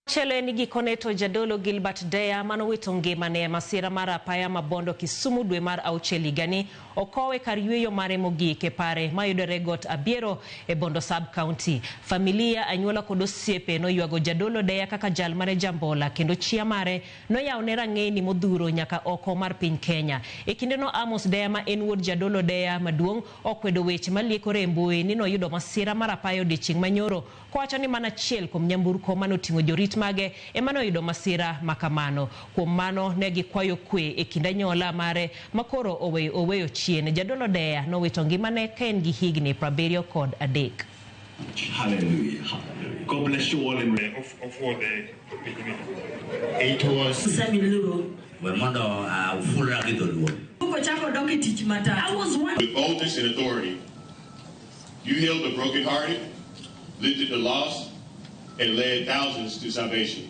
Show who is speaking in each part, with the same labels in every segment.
Speaker 1: Machielo en ni gikone to jadolo Gilbert Deya manowito ngimane e masira mar apaya ma Bondo Kisumu dwe mar auchiel higani okowe kar yueyo mare mogik e pare mayudore Got Abiero e Bondo Sub County. Familia, anyuola kod osiepe noywago jadolo Deya kaka jal mane jambola kendo chia mare noyawone rang'eyni modhuro nyaka oko mar piny Kenya. E kindeno Amos Deya ma en wuod jadolo Deya maduong' okwedo weche maliekore e mbui ni noyudo masira mar apaya odiechieng' manyoro kowacho ni mana achiel kuom nyamburko mane oting'o jorit mage ema ne oyudo masira ma kamano. Kuom mano ne gikwayo kwe e kind anyuola mare ma koro oweyo chien. Jadolo Deya nowito ngimane ka en gi higni 73.
Speaker 2: Hallelujah. Hallelujah. God bless you all in
Speaker 3: Ofuodhe pinyni. It was
Speaker 4: Semiluo.
Speaker 5: We mondo ufulra gi dholuo.
Speaker 4: Kochako dok e tich matat.
Speaker 6: I was one.
Speaker 7: With boldness and authority, you healed the brokenhearted, lifted the lost, and led thousands to salvation.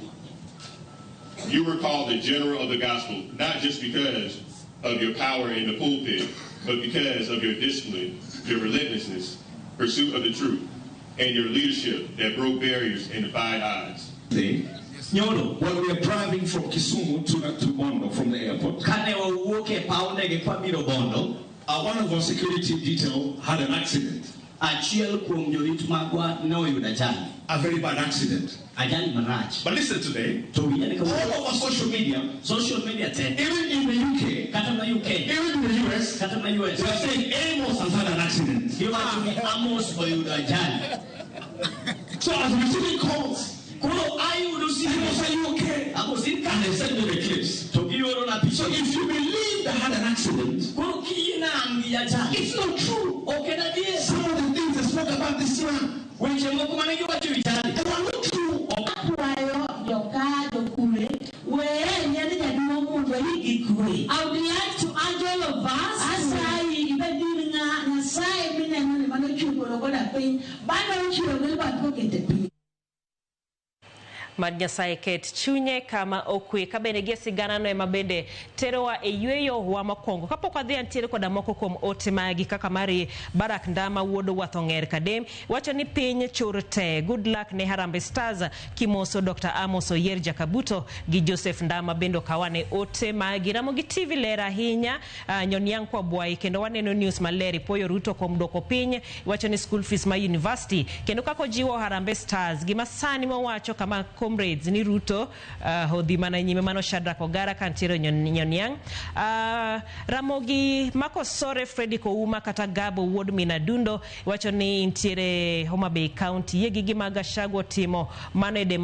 Speaker 7: You were called the general of the gospel, not just because of your power in the pulpit, but because of your discipline, your relentlessness, pursuit of the truth, and your leadership that broke barriers and defied odds.
Speaker 5: Nyoro.
Speaker 2: When we are driving from Kisumu to Bondo from the airport,
Speaker 5: Kane wawuok e paw ndege kwabiro Bondo,
Speaker 2: one of our security detail had an accident,
Speaker 5: achiel kuom jorit magwa ne oyudo ajali.
Speaker 2: a very bad accident.
Speaker 5: Ajali marach.
Speaker 2: But listen today,
Speaker 5: To winja ni kawuono.
Speaker 2: all over social media,
Speaker 5: Social media te.
Speaker 2: even in the UK,
Speaker 5: Kata ma UK.
Speaker 2: even in the US,
Speaker 5: Kata ma US.
Speaker 2: they are saying Amos has had an accident.
Speaker 5: Giwacho ni Amos oyudo ajali.
Speaker 2: So as receiving calls,
Speaker 5: Koro ayudo simu.
Speaker 2: Amos, are you okay?
Speaker 5: Amos in
Speaker 2: And they send me the clips.
Speaker 5: To gioro na picha.
Speaker 2: So if you believe they had an accident,
Speaker 5: Koro kiyie na an gi ajali.
Speaker 2: it's not true.
Speaker 5: Ok en adier.
Speaker 2: Some of the things they spoke about this man,
Speaker 5: Weche moko mane giwacho e wi jali.
Speaker 2: they were not true.
Speaker 6: Akwayo joka jokure weye yiend jaduong' mondo gi kwe.
Speaker 4: I would like to urge all of us
Speaker 6: Asayi ibed ir ng'a Nyasaye mineno ni mano chwe polo koda piny bano ochweyo Gilbert kokete piny.
Speaker 1: Mad Nyasaye ket chunye kama okwe ka bende gi e siganano ema bende terowa e yweyo wa mokwongo. Kapok wadhi antiere koda moko kuom ote magi kaka mari Barak Ndama wuod Wathong'er Kadem wacho ni piny chur te. Good luck ne Harambee Stars kimoso Dr. Amos Oyier Jakabuto gi Joseph Ndama bende okawane ote magi. Ramogi TV ler ahinya Nyoniang' kwa Bwai kendo waneno news maler ipuoyo Ruto kuom duoko piny wacho ni school fees ma university kendo kako jiwo Harambee Stars gima sani mowacho kama comrades ni Ruto odhi mana nyime mano Shadrack Ogara kantiere Nyoniang'. Ramogi Makosore Freddy Kouma kata Gabo wuod Minadundo wacho ni intiere Homa Bay County yie gi gima Gachagua otimo mano e demo